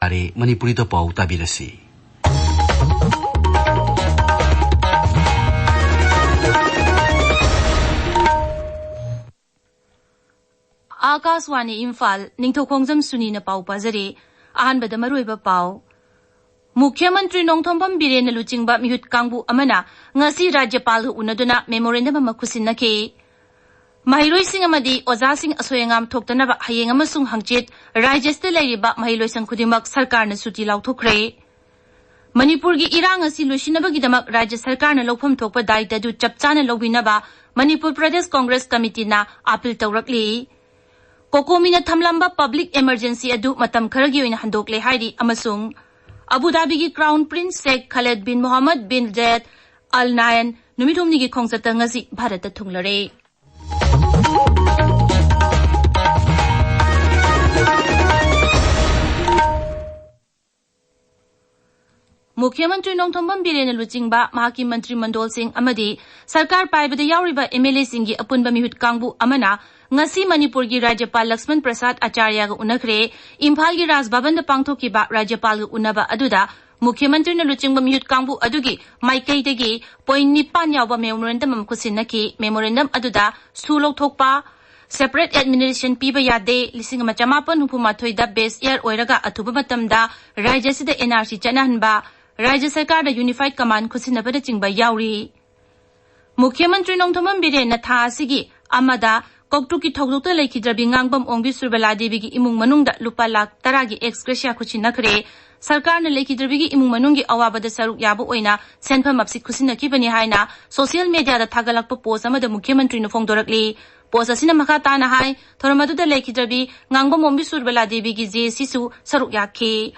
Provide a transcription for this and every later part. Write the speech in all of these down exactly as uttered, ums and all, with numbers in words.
ꯇꯥꯔꯦ, ꯃꯅꯤꯄꯨꯔꯤꯗ ꯄꯥꯎ ꯇꯥꯕꯤꯔꯁꯤ꯫ ꯑꯥꯀꯥꯁꯋꯥꯅꯤ ꯏꯝꯐꯥꯜ, ꯅꯤꯡꯊꯧꯈꯣꯡꯖꯝ ꯁꯨꯅꯤꯅ ꯄꯥꯎ ꯄꯥꯖꯔꯤ꯫ ꯑꯍꯥꯟꯕꯗ ꯃꯔꯨꯑꯣꯏꯕ ꯄꯥꯎ꯫ ꯃꯨꯈ꯭ꯌ ꯃꯟꯇ꯭ꯔꯤ ꯅꯣꯡꯊꯣꯝꯕꯝ ꯕꯤꯔꯦꯟꯅ ꯂꯨꯆꯤꯡꯕ ꯃꯤꯍꯨꯠ ꯀꯥꯡꯕꯨ ꯑꯃꯅ ꯉꯁꯤ ꯔꯥꯖ꯭ꯌꯄꯥꯜꯒ ꯎꯅꯗꯨꯅ ꯃꯦꯃꯣꯔꯦꯟꯗꯝ ꯑꯃ ꯈꯨꯠꯁꯤꯟꯅꯈꯤ꯫ ꯃꯍꯩꯔꯣꯏꯁꯤꯡ ꯑꯃꯗꯤ ꯑꯣꯖꯥꯁꯤꯡ ꯑꯁꯣꯏ ꯑꯉꯥꯝ ꯊꯣꯛꯇꯅꯕ ꯍꯌꯦꯡ ꯑꯃꯁꯨꯡ ꯍꯪꯆꯤꯠ ꯔꯥꯖ꯭ꯌꯁꯤꯗ ꯂꯩꯔꯤꯕ ꯃꯍꯩꯂꯣꯏꯁꯪ ꯈꯨꯗꯤꯡꯃꯛ ꯁꯔꯀꯥꯔꯅ ꯁꯨꯇꯤ ꯂꯥꯎꯊꯣꯛꯈ꯭ꯔꯦ꯫ ꯃꯅꯤꯄꯨꯔꯒꯤ ꯏꯔꯥꯡ ꯑꯁꯤ ꯂꯣꯏꯁꯤꯟꯅꯕꯒꯤꯗꯃꯛ ꯔꯥꯖ꯭ꯌ ꯁꯔꯀꯥꯔꯅ ꯂꯧꯐꯝ ꯊꯣꯛꯄ ꯗꯥꯌꯤꯇ꯭ꯕ ꯑꯗꯨ ꯆꯞ ꯆꯥꯅ ꯂꯧꯕꯤꯅꯕ ꯃꯅꯤꯄꯨꯔ ꯄ꯭ꯔꯗꯦꯁ ꯀꯣꯡꯒ꯭ꯔꯦꯁ ꯀꯃꯤꯇꯤꯅ ꯑꯥꯄꯤꯜ ꯇꯧꯔꯛꯂꯤ꯫ ꯀꯣꯀꯣꯃꯤꯅ ꯊꯝꯂꯝꯕ ꯄꯕ꯭ꯂꯤꯛ ꯏꯃꯔꯖꯦꯟꯁꯤ ꯑꯗꯨ ꯃꯇꯝ ꯈꯔꯒꯤ ꯑꯣꯏꯅ ꯍꯟꯗꯣꯛꯂꯦ ꯍꯥꯏꯔꯤ ꯑꯃꯁꯨꯡ ꯑꯕꯨ ꯙꯥꯕꯤꯒꯤ crown prince Sheikh Khaled bin Mohammed bin Zayed Al Nahyan ꯅꯨꯃꯤꯠ ꯍꯨꯝꯅꯤꯒꯤ ꯈꯣꯡꯆꯠꯇ ꯉꯁꯤ ꯚꯥꯔꯠꯇ ꯊꯨꯡꯂꯔꯦ꯫ ꯃꯨꯈ꯭ꯌ ꯃꯟꯇ꯭ꯔꯤ ꯅꯣꯡꯊꯣꯝꯕꯝ ꯕꯤꯔꯦꯟꯅ ꯂꯨꯆꯤꯡꯕ ꯃꯍꯥꯛꯀꯤ ꯃꯟꯇ꯭ꯔꯤ ꯃꯟꯗꯣꯜꯁꯤꯡ ꯑꯃꯗꯤ ꯁꯔꯀꯥꯔ ꯄꯥꯏꯕꯗ ꯌꯥꯎꯔꯤꯕ ꯑꯦꯝ ꯑꯦꯜ ꯑꯦꯁꯤꯡꯒꯤ ꯑꯄꯨꯟꯕ ꯃꯤꯍꯨꯠ ꯀꯥꯡꯕꯨ ꯑꯃꯅ ꯉꯁꯤ ꯃꯅꯤꯄꯨꯔꯒꯤ ꯔꯥꯖ꯭ꯌꯄꯥꯜ ꯂꯛꯁꯃꯟ ꯄ꯭ꯔꯁꯥꯗ ꯑꯥꯆꯥꯔꯌꯒ ꯎꯅꯈ꯭ꯔꯦ꯫ ꯏꯝꯐꯥꯜꯒꯤ ꯔꯥꯖ ꯚꯕꯟꯗ ꯄꯥꯡꯊꯣꯛꯈꯤꯕ ꯔꯥꯖ꯭ꯌꯄꯥꯜꯒ ꯎꯅꯕ ꯑꯗꯨꯗ ꯃꯨꯈ꯭ꯌ ꯃꯟꯇ꯭ꯔꯤꯅ ꯂꯨꯆꯤꯡꯕ ꯃꯤꯍꯨꯠ ꯀꯥꯡꯕꯨ ꯑꯗꯨꯒꯤ ꯃꯥꯏꯀꯩꯗꯒꯤ ꯄꯣꯏꯟ ꯅꯤꯄꯥꯟ ꯌꯥꯎꯕ ꯃꯦꯃꯣꯔꯦꯟꯗꯝ ꯑꯃ ꯈꯨꯠꯁꯤꯟꯅꯈꯤ꯫ ꯃꯦꯃꯣꯔꯦꯟꯗꯝ ꯑꯗꯨꯗ ꯁꯨ ꯂꯧꯊꯣꯛꯄ, ꯁꯦꯄꯔꯦꯠ ꯑꯦꯗꯃꯤꯅꯤꯁꯇ꯭ꯔꯦꯁꯟ ꯄꯤꯕ ꯌꯥꯗꯦ, ꯂꯤꯁꯤꯡ ꯑꯃ ꯆꯃꯥꯄꯟ ꯍꯨꯝꯐꯨ ꯃꯥꯊꯣꯏꯗ ꯕꯦꯁ ꯏꯌꯥꯔ ꯑꯣꯏꯔꯒ ꯑꯊꯨꯕ ꯃꯇꯝꯗ ꯔꯥꯖ꯭ꯌ ꯑꯁꯤꯗ ꯑꯦꯟ ꯑꯥꯔ ꯁꯤ ꯆꯠꯅꯍꯟꯕ, ꯔꯥꯖ꯭ꯌ ꯁꯔꯀꯥꯔꯗ ꯌꯨꯅꯤꯐꯥꯏꯗ ꯀꯃꯥꯟꯗ ꯈꯨꯠꯁꯤꯟꯅꯕꯅꯆꯤꯡꯕ ꯌꯥꯎꯔꯤ꯫ ꯃꯨꯈ꯭ꯌ ꯃꯟꯇ꯭ꯔꯤ ꯅꯣꯡꯊꯣꯝꯕꯝ ꯕꯤꯔꯦꯟꯅ ꯊꯥ ꯑꯁꯤꯒꯤ ꯑꯃꯗ ꯀꯧꯇ꯭ꯔꯨꯛꯀꯤ ꯊꯧꯗꯣꯛꯇ ꯂꯩꯈꯤꯗ꯭ꯔꯕꯤ ꯉꯥꯡꯕꯝ ꯑꯣꯡꯕꯤ ꯁꯨꯔꯕꯂꯥ ꯗꯦꯕꯤꯒꯤ ꯏꯃꯨꯡ ꯃꯅꯨꯡꯗ ꯂꯨꯄꯥ ꯂꯥꯈ ꯇꯔꯥꯒꯤ ꯑꯦꯛꯁ ꯒ꯭ꯔꯦꯁꯤꯌꯥ ꯈꯨꯠꯁꯤꯟꯅꯈ꯭ꯔꯦ꯫ ꯁꯔꯀꯥꯔꯅ ꯂꯩꯈꯤꯗ꯭ꯔꯕꯤꯒꯤ ꯏꯃꯨꯡ ꯃꯅꯨꯡꯒꯤ ꯑꯋꯥꯕꯗ ꯁꯔꯨꯛ ꯌꯥꯕ ꯑꯣꯏꯅ ꯁꯦꯟꯐꯝ ꯑꯁꯤ ꯈꯨꯠꯁꯤꯟꯅꯈꯤꯕꯅꯤ ꯍꯥꯏꯅ ꯁꯣꯁꯤꯌꯦꯜ ꯃꯦꯗꯤꯌꯥꯗ ꯊꯥꯒꯠꯂꯛꯄ ꯄꯣꯁ ꯑꯃꯗ ꯃꯨꯈ꯭ꯌ ꯃꯟꯇ꯭ꯔꯤꯅ ꯐꯣꯡꯗꯣꯔꯛꯂꯤ꯫ ꯄꯣꯁ ꯑꯁꯤꯅ ꯃꯈꯥ ꯇꯥꯅ ꯍꯥꯏ, ꯊꯧꯔꯝ ꯑꯗꯨꯗ ꯂꯩꯈꯤꯗ꯭ꯔꯕꯤ ꯉꯥꯡꯕꯝ ꯑꯣꯡꯕꯤ ꯁꯨꯔꯕꯂꯥ ꯗꯦꯕꯤꯒꯤ ꯖꯦ ꯑꯦꯁꯤꯁꯨ ꯁꯔꯨꯛ ꯌꯥꯈꯤ꯫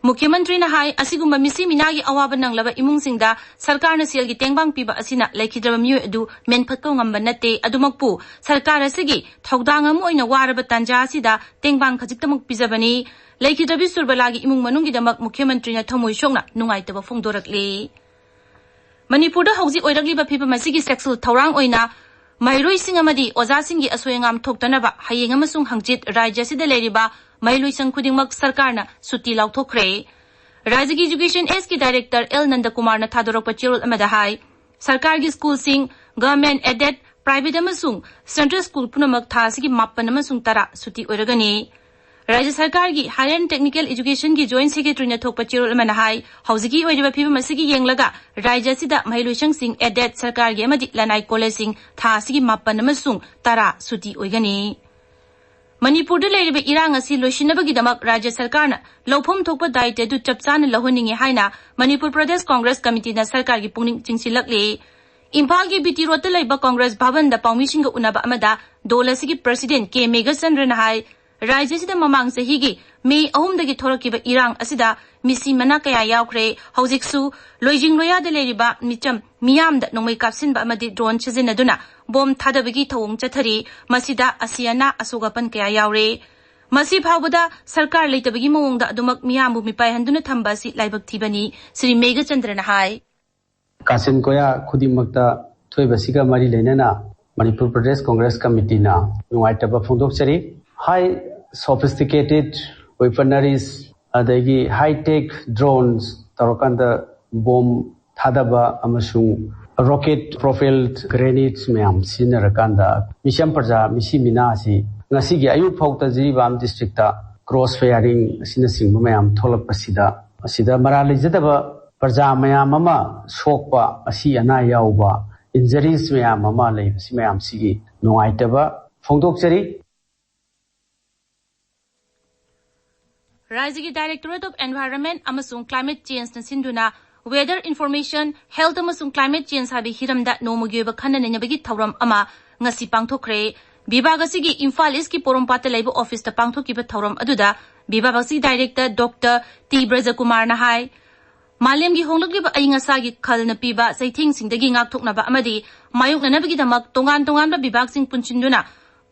ꯃꯨꯈ꯭ꯌ ꯃꯟꯇ꯭ꯔꯤꯅ ꯍꯥꯏ, ꯑꯁꯤꯒꯨꯝꯕ ꯃꯤꯁꯤ ꯃꯤꯅꯥꯒꯤ ꯑꯋꯥꯕ ꯅꯪꯂꯕ ꯏꯃꯨꯡꯁꯤꯡꯗ ꯁꯔꯀꯥꯔꯅ ꯁꯦꯜꯒꯤ ꯇꯦꯡꯕꯥꯡ ꯄꯤꯕ ꯑꯁꯤꯅ ꯂꯩꯈꯤꯗ꯭ꯔꯕ ꯃꯤꯑꯣꯏ ꯑꯗꯨ ꯃꯦꯟꯈꯠꯄ ꯉꯝꯕ ꯅꯠꯇꯦ꯫ ꯑꯗꯨꯃꯛꯄꯨ ꯁꯔꯀꯥꯔ ꯑꯁꯤꯒꯤ ꯊꯧꯗꯥꯡ ꯑꯃ ꯑꯣꯏꯅ ꯋꯥꯔꯕ ꯇꯥꯟꯖꯥ ꯑꯁꯤꯗ ꯇꯦꯡꯕꯥꯡ ꯈꯖꯤꯛꯇꯃꯛ ꯄꯤꯖꯕꯅꯤ꯫ ꯂꯩꯈꯤꯗ꯭ꯔꯕꯤ ꯁꯨꯔꯕꯂꯥꯒꯤ ꯏꯃꯨꯡ ꯃꯅꯨꯡꯒꯤꯗꯃꯛ ꯃꯨꯈ꯭ꯌ ꯃꯟꯇ꯭ꯔꯤꯅ ꯊꯃꯣꯏ ꯁꯣꯛꯅ ꯅꯨꯡꯉꯥꯏꯇꯕ ꯐꯣꯡꯗꯣꯔꯛꯂꯤ꯫ ꯃꯅꯤꯄꯨꯔꯗ ꯍꯧꯖꯤꯛ ꯑꯣꯏꯔꯛꯂꯤꯕ ꯐꯤꯕꯝ ꯑꯁꯤꯒꯤ ꯆꯦꯛꯁꯤꯜ ꯊꯧꯔꯥꯡ ꯑꯣꯏꯅ ꯃꯍꯩꯔꯣꯏꯁꯤꯡ ꯑꯃꯗꯤ ꯑꯣꯖꯥꯁꯤꯡꯒꯤ ꯑꯁꯣꯏ ꯑꯉꯥꯝ ꯊꯣꯛꯇꯅꯕ ꯍꯌꯦꯡ ꯑꯃꯁꯨꯡ ꯍꯪꯆꯤꯠ ꯔꯥꯖ꯭ꯌ ꯑꯁꯤꯗ ꯂꯩꯔꯤꯕ ꯃꯍꯩꯂꯣꯏꯁꯪ ꯈꯨꯗꯤꯡꯃꯛ ꯁꯔꯀꯥꯔꯅ ꯁꯨꯇꯤ ꯂꯥꯎꯊꯣꯛꯈ꯭ꯔꯦ꯫ ꯔꯥꯖ꯭ꯌꯒꯤ Education Act ꯀꯤ Director ꯑꯦꯜ ꯅꯟꯗꯀꯨꯃꯥꯔꯅ ꯊꯥꯗꯣꯔꯛꯄ ꯆꯦꯔꯣꯜ ꯑꯃꯗ ꯍꯥꯏ, ꯁꯔꯀꯥꯔꯒꯤ ꯁ꯭ꯀꯨꯜꯁꯤꯡ, Government Aided, Private ꯑꯃꯁꯨꯡ Central School ꯄꯨꯝꯅꯃꯛ ꯊꯥ ꯑꯁꯤꯒꯤ ꯃꯥꯄꯟ ꯑꯃꯁꯨꯡ ꯇꯔꯥ ꯁꯨꯇꯤ ꯑꯣꯏꯔꯒꯅꯤ꯫ ꯔꯥꯖ꯭ꯌ ꯁꯔꯀꯥꯔꯒꯤ Higher and Technical Education ꯒꯤ Joint Secretary ꯅ ꯊꯣꯛꯄ ꯆꯦꯔꯣꯜ ꯑꯃꯅ ꯍꯥꯏ, ꯍꯧꯖꯤꯛꯀꯤ ꯑꯣꯏꯔꯤꯕ ꯐꯤꯕꯝ ꯑꯁꯤꯒꯤ ꯌꯦꯡꯂꯒ ꯔꯥꯖ꯭ꯌ ꯑꯁꯤꯗ ꯃꯍꯩꯂꯣꯏꯁꯪꯁꯤꯡ, Aided, ꯁꯔꯀꯥꯔꯒꯤ ꯑꯃꯗꯤ ꯂꯅꯥꯏ ꯀꯣꯂꯦꯖꯁꯤꯡ ꯊꯥ ꯑꯁꯤꯒꯤ ꯃꯥꯄꯟ ꯑꯃꯁꯨꯡ ꯇꯔꯥ ꯁꯨꯇꯤ ꯑꯣꯏꯒꯅꯤ꯫ ꯃꯅꯤꯄꯨꯔꯗ ꯂꯩꯔꯤꯕ ꯏꯔꯥꯡ ꯑꯁꯤ ꯂꯣꯏꯁꯤꯟꯅꯕꯒꯤꯗꯃꯛ ꯔꯥꯖ꯭ꯌ ꯁꯔꯀꯥꯔꯅ ꯂꯧꯐꯝ ꯊꯣꯛꯄ ꯗꯥꯌꯤꯇ꯭ꯕ ꯑꯗꯨ ꯆꯞ ꯆꯥꯅ ꯂꯧꯍꯟꯅꯤꯡꯏ ꯍꯥꯏꯅ ꯃꯅꯤꯄꯨꯔ ꯄ꯭ꯔꯗꯦꯁ ꯀꯣꯡꯒ꯭ꯔꯦꯁ ꯀꯃꯤꯇꯤꯅ ꯁꯔꯀꯥꯔꯒꯤ ꯄꯨꯛꯅꯤꯡ ꯆꯤꯡꯁꯤꯜꯂꯛꯂꯤ꯫ ꯏꯝꯐꯥꯜꯒꯤ ꯕꯤ ꯇꯤ ꯔꯣꯗꯇ ꯂꯩꯕ ꯀꯣꯡꯒ꯭ꯔꯦꯁ ꯚꯕꯟꯗ ꯄꯥꯎꯃꯤꯁꯤꯡꯒ ꯎꯅꯕ ꯑꯃꯗ ꯗꯣꯜ ꯑꯁꯤꯒꯤ President ꯀꯦ ꯃꯦꯘꯆꯟꯗ꯭ꯔꯅ ꯍꯥꯏ, ꯔꯥꯖ꯭ꯌ ꯑꯁꯤꯗ ꯃꯃꯥꯡ ꯆꯍꯤꯒꯤ ꯃꯦ ꯑꯍꯨꯝꯗꯒꯤ ꯊꯣꯔꯛꯈꯤꯕ ꯏꯔꯥꯡ ꯑꯁꯤꯗ ꯃꯤꯁꯤ ꯃꯅꯥ ꯀꯌꯥ ꯌꯥꯎꯈ꯭ꯔꯦ꯫ ꯍꯧꯖꯤꯛꯁꯨ ꯂꯣꯏꯖꯤꯡ ꯂꯣꯌꯥꯗ ꯂꯩꯔꯤꯕ ꯃꯤꯆꯝ ꯃꯤꯌꯥꯝꯗ ꯅꯣꯡꯃꯩ ꯀꯥꯞꯁꯤꯟꯕ ꯑꯃꯗꯤ drone ꯁꯤꯖꯤꯟꯅꯗꯨꯅ ꯕꯣꯝ ꯊꯥꯗꯕꯒꯤ ꯊꯧꯑꯣꯡ ꯆꯠꯊꯔꯤ꯫ ꯃꯁꯤꯗ ꯑꯁꯤ ꯑꯅꯥ, ꯑꯁꯣꯛ ꯑꯄꯟ ꯀꯌꯥ ꯌꯥꯎꯔꯦ꯫ ꯃꯁꯤ ꯐꯥꯎꯕꯗ ꯁꯔꯀꯥꯔ ꯂꯩꯇꯕꯒꯤ ꯃꯑꯣꯡꯗ ꯑꯗꯨꯃꯛ ꯃꯤꯌꯥꯝꯕꯨ ꯃꯤꯄꯥꯏꯍꯟꯗꯨꯅ ꯊꯝꯕ ꯑꯁꯤ ꯂꯥꯏꯕꯛ ꯊꯤꯕꯅꯤ꯫ ꯁ꯭ꯔꯤ ꯃꯦꯘꯆꯟꯗ꯭ꯔꯅ ꯍꯥꯏ꯫ ꯀꯥꯆꯤꯟ ꯀꯣꯌꯥ ꯈꯨꯗꯤꯡꯃꯛꯇ ꯊꯣꯛꯏꯕꯁꯤꯒ ꯃꯔꯤ ꯂꯩꯅꯅ ꯃꯅꯤꯄꯨꯔ ꯄ꯭ꯔꯗꯦꯁ ꯀꯣꯡꯒ꯭ꯔꯦꯁ ꯀꯃꯤꯇꯤꯅ ꯅꯨꯡꯉꯥꯏꯇꯕ ꯐꯣꯡꯗꯣꯛꯆꯔꯤ꯫ High sophisticated weaponries ꯑꯗꯒꯤ high tech drones ꯇꯧꯔꯀꯥꯟꯗ ꯕꯣꯝ ꯊꯥꯗꯕ ꯑꯃꯁꯨꯡ rocket propelled grenades ꯃꯌꯥꯝ ꯁꯤꯖꯤꯟꯅꯔꯀꯥꯟꯗ ꯃꯤꯆꯝ ꯄ꯭ꯔꯖꯥ ꯃꯤꯁꯤ ꯃꯤꯅꯥ ꯑꯁꯤ ꯉꯁꯤꯒꯤ ꯑꯌꯨꯛ ꯐꯥꯎꯗ ꯖꯤꯔꯤꯕꯥꯝ district ꯇ cross firing ꯑꯁꯤꯅꯆꯤꯡꯕ ꯃꯌꯥꯝ ꯊꯣꯛꯂꯛꯄꯁꯤꯗ, ꯑꯁꯤꯗ ꯃꯔꯥꯜ ꯂꯩꯖꯗꯕ ꯄ꯭ꯔꯖꯥ ꯃꯌꯥꯝ ꯑꯃ ꯁꯣꯛꯄ, ꯑꯁꯤ ꯑꯅꯥ ꯌꯥꯎꯕ, injuries ꯃꯌꯥꯝ ꯑꯃ ꯂꯩꯕꯁꯤ ꯃꯌꯥꯝꯁꯤꯒꯤ ꯅꯨꯡꯉꯥꯏꯇꯕ ꯐꯣꯡꯗꯣꯛꯆꯔꯤ꯫ ꯔꯥꯖ꯭ꯌꯒꯤ Directorate of Environment ꯑꯃꯁꯨꯡ Climate Change ꯅ ꯁꯤꯟꯗꯨꯅ Weather Information, Health ꯑꯃꯁꯨꯡ Climate Change ꯍꯥꯏꯕ ꯍꯤꯔꯝꯗ ꯅꯣꯡꯃꯒꯤ ꯑꯣꯏꯕ ꯈꯟꯅ ꯅꯩꯅꯕꯒꯤ ꯊꯧꯔꯝ ꯑꯃ ꯉꯁꯤ ꯄꯥꯡꯊꯣꯛꯈ꯭ꯔꯦ꯫ ꯚꯤꯚꯥꯒ ꯑꯁꯤꯒꯤ ꯏꯝꯐꯥꯜ ꯏꯁꯀꯤ ꯄꯣꯔꯣꯝꯄꯥꯠꯇ ꯂꯩꯕ ꯑꯣꯐꯤꯁꯇ ꯄꯥꯡꯊꯣꯛꯈꯤꯕ ꯊꯧꯔꯝ ꯑꯗꯨꯗ ꯚꯤꯚꯥꯒ ꯑꯁꯤꯒꯤ Director Doctor ꯇꯤ ꯕ꯭ꯔꯖꯀꯨꯃꯥꯔꯅ ꯍꯥꯏ, ꯃꯥꯂꯦꯝꯒꯤ ꯍꯣꯡꯂꯛꯂꯤꯕ ꯑꯏꯪ ꯑꯁꯥꯒꯤ ꯈꯜꯅ ꯄꯤꯕ ꯆꯩꯊꯦꯡꯁꯤꯡꯗꯒꯤ ꯉꯥꯛꯊꯣꯛꯅꯕ ꯑꯃꯗꯤ ꯃꯥꯌꯣꯛꯅꯅꯕꯒꯤꯗꯃꯛ ꯇꯣꯉꯥꯟ ꯇꯣꯉꯥꯟꯕ ꯚꯤꯚꯥꯒꯁꯤꯡ ꯄꯨꯟꯁꯤꯟꯗꯨꯅ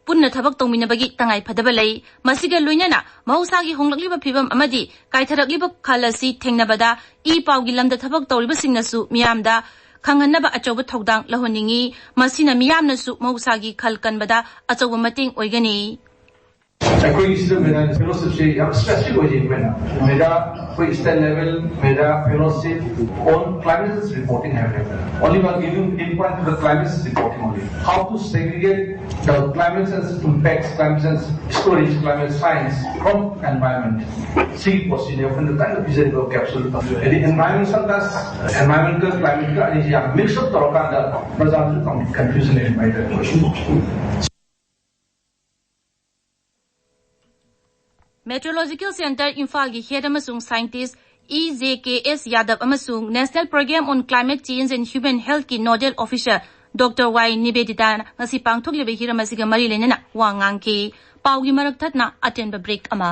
ꯄꯨꯟꯅ ꯊꯕꯛ ꯇꯧꯃꯤꯟꯅꯕꯒꯤ ꯇꯉꯥꯏ ꯐꯗꯕ ꯂꯩ꯫ ꯃꯁꯤꯒ ꯂꯣꯏꯅꯅ ꯃꯍꯧꯁꯥꯒꯤ ꯍꯣꯡꯂꯛꯂꯤꯕ ꯐꯤꯕꯝ ꯑꯃꯗꯤ ꯀꯥꯏꯊꯔꯛꯂꯤꯕ ꯈꯜ ꯑꯁꯤ ꯊꯦꯡꯅꯕꯗ ꯏ ꯄꯥꯎꯒꯤ ꯂꯝꯗ ꯊꯕꯛ ꯇꯧꯔꯤꯕꯁꯤꯡꯅꯁꯨ ꯃꯤꯌꯥꯝꯗ ꯈꯪꯍꯟꯅꯕ ꯑꯆꯧꯕ ꯊꯧꯗꯥꯡ ꯂꯧꯍꯟꯅꯤꯡꯏ꯫ ꯃꯁꯤꯅ ꯃꯤꯌꯥꯝꯅꯁꯨ ꯃꯍꯧꯁꯥꯒꯤ ꯈꯜ ꯀꯟꯕꯗ ꯑꯆꯧꯕ ꯃꯇꯦꯡ ꯑꯣꯏꯒꯅꯤ꯫ ꯑꯩꯈꯣꯏꯒꯤꯁꯤꯗ ꯃꯦꯗꯥ ꯐꯦꯂꯣꯁꯤꯞꯁꯤ ꯌꯥꯝ ꯁ꯭ꯄꯦꯁꯤꯐꯤꯛ ꯑꯣꯏꯖꯩ꯫ ꯑꯩꯈꯣꯏꯅ ꯃꯦꯗꯥ, ꯑꯩꯈꯣꯏ ꯁ꯭ꯇꯦꯠ ꯂꯦꯚꯦꯜ ꯃꯦꯗꯥ ꯐꯦꯂꯣꯁꯤꯞ ꯑꯣꯟ ꯀ꯭ꯂꯥꯏꯃꯦꯠ ꯔꯤꯄꯣꯔꯇꯤꯡ ꯍꯥꯏꯕꯅꯦꯕ꯫ Only one giving pinpoint to the climate reporting only. How to segregate the climate change impacts, climate change storage, climate science from environment. ꯁꯤꯒꯤ ꯄꯣꯠꯁꯤꯅꯦ ꯑꯩꯈꯣꯏꯅ ꯀꯟꯅ ꯄꯤꯖꯔꯤꯕ ꯀꯦꯞꯁꯨꯜ꯫ ꯍꯥꯏꯗꯤ ꯏꯟꯚꯥꯏꯔꯣꯟꯃꯦꯟ ꯁꯟ plus environmental ꯀ꯭ꯂꯥꯏꯃꯦꯠꯀ ꯑꯅꯤꯁꯤ ꯌꯥꯝ mix up ꯇꯧꯔꯀꯥꯟꯗ ꯄ꯭ꯔꯖꯥꯁꯨ confusion ꯂꯩꯍꯟꯕ ꯍꯥꯏꯇꯥꯔꯦ꯫ Meteorological Centre ꯏꯝꯐꯥꯜꯒꯤ ꯍꯦꯗ ꯑꯃꯁꯨꯡ scientist E J K S Yadav ꯑꯃꯁꯨꯡ National Programme on Climate Change and Human Healthꯀꯤ ꯅꯣꯗꯦꯜ ꯑꯣꯐꯤꯁꯔ ꯗꯣꯛꯇꯔ ꯋꯥꯏ ꯅꯤꯕꯦꯗꯤꯇꯥꯅ ꯉꯁꯤ ꯄꯥꯡꯊꯣꯛꯂꯤꯕ ꯍꯤꯔꯝ ꯑꯁꯤꯒ ꯃꯔꯤ ꯂꯩꯅꯅ ꯋꯥ ꯉꯥꯡꯈꯤ꯫ ꯄꯥꯎꯒꯤ ꯃꯔꯛ ꯊꯠꯅ ꯑꯇꯦꯟꯕ ꯕ꯭ꯔꯦꯛ ꯑꯃ꯫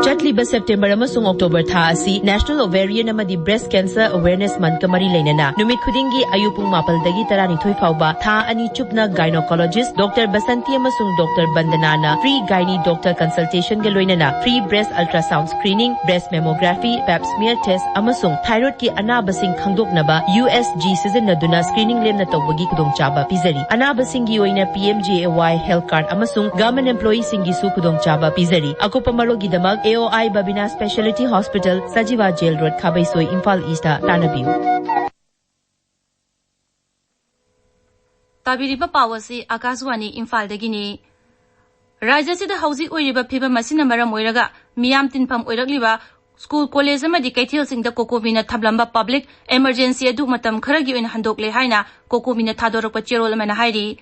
ꯆꯠꯂꯤꯕ ꯁꯦꯞꯇꯦꯝꯕꯔ ꯑꯃꯁꯨꯡ ꯑꯣꯛꯇꯣꯕꯔ ꯊꯥ ꯑꯁꯤ National Ovarian ꯑꯃꯗꯤ Breast Cancer Awareness Monthꯀ ꯃꯔꯤ ꯂꯩꯅꯅ ꯅꯨꯃꯤꯠ ꯈꯨꯗꯤꯡꯒꯤ ꯑꯌꯨꯛ ꯄꯨꯡ ꯃꯥꯄꯜꯗꯒꯤ ꯇꯔꯥꯅꯤꯊꯣꯏ ꯐꯥꯎꯕ ꯊꯥ ꯑꯅꯤ ꯆꯨꯞꯅ ꯒꯥꯏꯅꯣꯀꯣꯂꯣꯖꯤꯁ ꯗꯣꯛꯇꯔ ꯕꯁꯟꯇꯤ ꯑꯃꯁꯨꯡ ꯗꯣꯛꯇꯔ ꯕꯟꯗꯅꯥꯅ ꯐ꯭ꯔꯤ ꯒꯥꯏꯅꯤ ꯗꯣꯛꯇꯔ ꯀꯟꯁꯜꯇꯦꯁꯟꯒ ꯂꯣꯏꯅꯅ free breast ultrasound screening, breast mammography, pap smear test ꯑꯃꯁꯨꯡ ꯊꯥꯏꯔꯣꯏꯗꯀꯤ ꯑꯅꯥꯕꯁꯤꯡ ꯈꯪꯗꯣꯛꯅꯕ ꯌꯨ ꯑꯦꯁ ꯖꯤ ꯁꯤꯖꯤꯟꯅꯗꯨꯅ ꯁ꯭ꯀ꯭ꯔꯤꯅꯤꯡ ꯂꯦꯝꯅ ꯇꯧꯕꯒꯤ ꯈꯨꯗꯣꯡꯆꯥꯕ ꯄꯤꯖꯔꯤ꯫ ꯑꯅꯥꯕꯁꯤꯡꯒꯤ ꯑꯣꯏꯅ P M J A Y health card ꯑꯃꯁꯨꯡ ꯒꯚꯔꯟꯃꯦꯟꯠ ꯑꯦꯝꯄ꯭ꯂꯣꯌꯤꯁꯤꯡꯒꯤꯁꯨ ꯈꯨꯗꯣꯡꯆꯥꯕ ꯄꯤꯖꯔꯤ꯫ ꯑꯀꯨꯞꯄ ꯃꯔꯣꯜꯒꯤꯗꯃꯛ A O I Babina speciality hospital, Sajiwa jail road, Khabeisoi, Imphal east ꯇꯥꯟꯅꯕꯤꯌꯨ꯫ ꯇꯥꯕꯤꯔꯤꯕ ꯄꯥꯎ ꯑꯁꯤ ꯑꯥꯀꯥꯁꯕꯥꯅꯤ ꯏꯝꯐꯥꯜꯗꯒꯤꯅꯤ꯫ ꯔꯥꯖ꯭ꯌ ꯑꯁꯤꯗ ꯍꯧꯖꯤꯛ ꯑꯣꯏꯔꯤꯕ ꯐꯤꯚꯝ ꯑꯁꯤꯅ ꯃꯔꯝ ꯑꯣꯏꯔꯒ ꯃꯤꯌꯥꯝ ꯇꯤꯟꯐꯝ ꯑꯣꯏꯔꯛꯂꯤꯕ ꯁ꯭ꯀꯨꯜ, ꯀꯣꯂꯦꯖ ꯑꯃꯗꯤ ꯀꯩꯊꯦꯜꯁꯤꯡꯗ ꯀꯣꯀꯣꯃꯤꯅ ꯊꯝꯂꯝꯕ ꯄꯕ꯭ꯂꯤꯛ ꯑꯦꯃꯔꯖꯦꯟꯁꯤ ꯑꯗꯨ ꯃꯇꯝ ꯈꯔꯒꯤ ꯑꯣꯏꯅ ꯍꯟꯗꯣꯛꯂꯦ ꯍꯥꯏꯅ ꯀꯣꯀꯣꯃꯤꯅ ꯊꯥꯗꯣꯔꯛꯄ ꯆꯦꯔꯣꯜ ꯑꯃꯅ ꯍꯥꯏꯔꯤ꯫